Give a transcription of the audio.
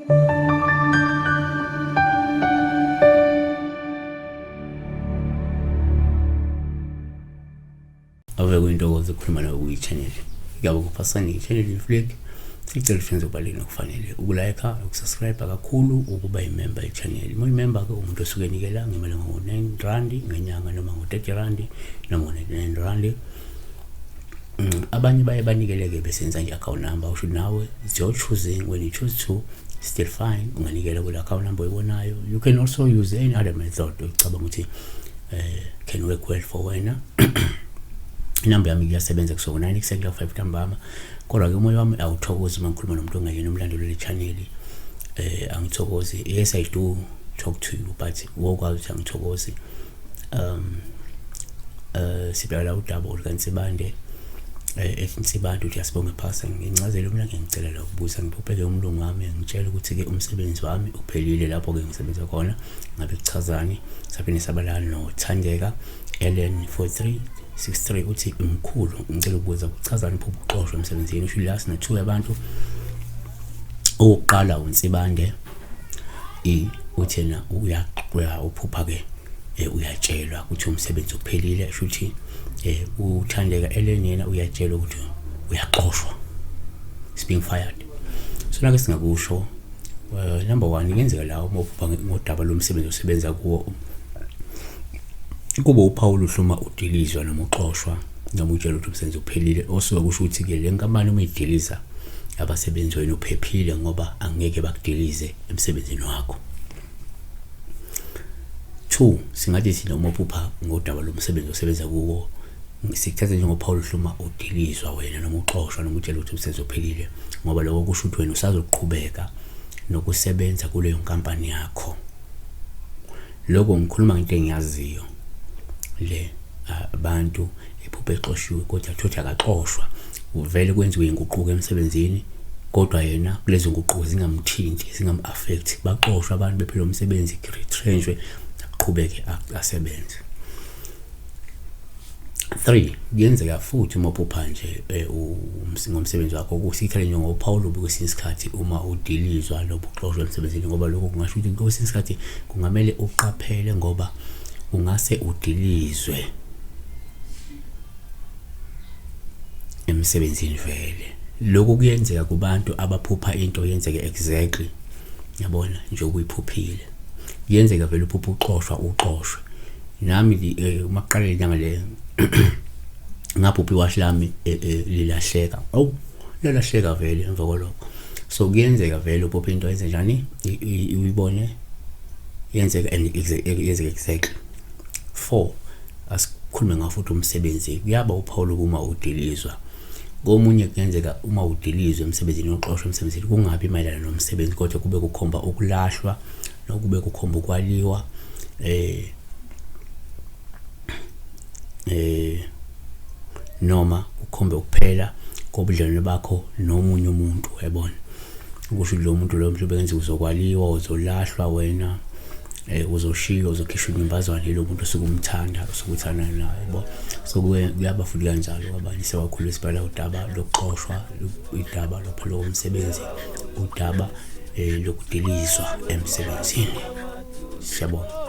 Ave kuyintokozo ukukhuluma nawe kuyi-channel ngiyabo kuphasani i-channel Inflick. Sicela ufenze kubalulekile nokufanele ukulayikha, ukusubscribe kakhulu, ukuba imember ye-channel. Uma uyimember ke umuntu osuke enikela ngemali ngo-9 rand ngenyanga noma ngo-30 rand noma ngo-99 rand. Abanye baye banikeleke besenza nje account number, usho nawe it's your choosing. When you choose to, still fine, unganikela kule account number oyibonayo. You can also use any other method ocabanga ukuthi can work well for wena. Inamba yami iyasebenza kusuka ngo-9 ekuseni kuya 5 ntambama, kodwa-ke umoya wami awuthokozi uma ngikhuluma nomuntu ongeyena umlandeli wale channel. Angithokozi. Yes, I do talk to you, but wokwazi ukuthi angithokozi. Sibheka udaba olukaNsibande, ethi Nsibande uthi asibonge phasa ngincazele mina, ngicela la ukubuza. Ngiphupheke umlungu wami ngitshela ukuthi-ke umsebenzi wami uphelile lapho-ke ngisebenza khona, ngabe kuchazani? Saphinde sabalala noThandeka Ellen 4363, uthi mkhulu, ngicela ukubuza, kuchazani phupha uxoshwa emsebenzini? Usho la sina-two yabantu. Owokuqala uNsibande i uthi yena uya uphupha-ke uyatshelwa ukuthi umsebenzi uphelile, sho ukuthi uThandeka Ellen yena uyatshelwa ukuthi uyaxoshwa, is being fired. So la ke singakusho, number one, kuyenzeka la uma uphupha ngodaba lomsebenzi osebenza kuwo kube uphawu oluhle uma udilizwa noma uxoshwa noma utshelwa ukuthi umsebenzi uphelile, osuke kusho ukuthi-ke le nkampani uma idiliza abasebenzi wena uphephile ngoba angeke bakudilize emsebenzini wakho. Two, singathi thina uma uphupha ngodaba lomsebenzi osebenza kuwo sikuthatha njengophawu oluhle uma udilizwa wena noma uxoshwa noma utshela ukuthi umsebenzi uphelile, ngoba lokho kusho ukuthi wena usazoqhubeka nokusebenza kuleyo nkampani yakho. Lokho ngikhuluma ngento engiyaziyo le, abantu ephupha exoshiwe kodwa thothi akaxoshwa, uvele kwenziwe inguquko emsebenzini kodwa yena kulezo nguquko zingamthinti, zingam-affect. Baxoshwe abantu bephela umsebenzi, retrenchwe, aqhubeke asebenze. Three, kuyenzeka futhi uma uphupha nje ngomsebenzi wakho kusithele njengophawu olubi kwesinye isikhathi uma udilizwa noma uxoshwa emsebenzini, ngoba lokho kungasho ukuthi kwesinye isikhathi kungamele uqaphele ngoba ungase udilizwe emsebenzini vele. Lokhu kuyenzeka kubantu abaphupha into yenzeke exactly, yabona, njengoba uyiphuphile. Kuyenzeka vele uphupha uxoshwa, uxoshwe. Nami uma kuqala inyanga le ngaphupha iwashi lami lilahleka. Awu, lalahleka vele emva kwalokho. So kuyenzeka vele uphupha into yenze njani, uyibone yenzeka and yenzeka exactly. Four, asikhulume ngawo futhi umsebenzi. Kuyaba uphawu uma udilizwa. Komunye kuyenzeka uma udilizwe emsebenzini, uxoshwa emsebenzini, kungabi mayelana nomsebenzi kodwa kube kukhomba ukulahlwa nokube kukhomba ukwaliwa noma kukhombe ukuphela kobudlelwane bakho nomunye umuntu, uyabona, ukusho ukuthi lo muntu lo mhlawumbe kenzeka uzokwaliwa, uzolahlwa wena, uzoshiywa, uzokhishwa inyumbazwane lo muntu osuke umthanda, osuke uthandana naye, yabo. So kuyaba futhi kanjalo kwabanye sewakhulu sibhala udaba lokuxoshwa, udaba lokuphela komsebenzi, udaba lokudilizwa emsebenzini. Siyabonga.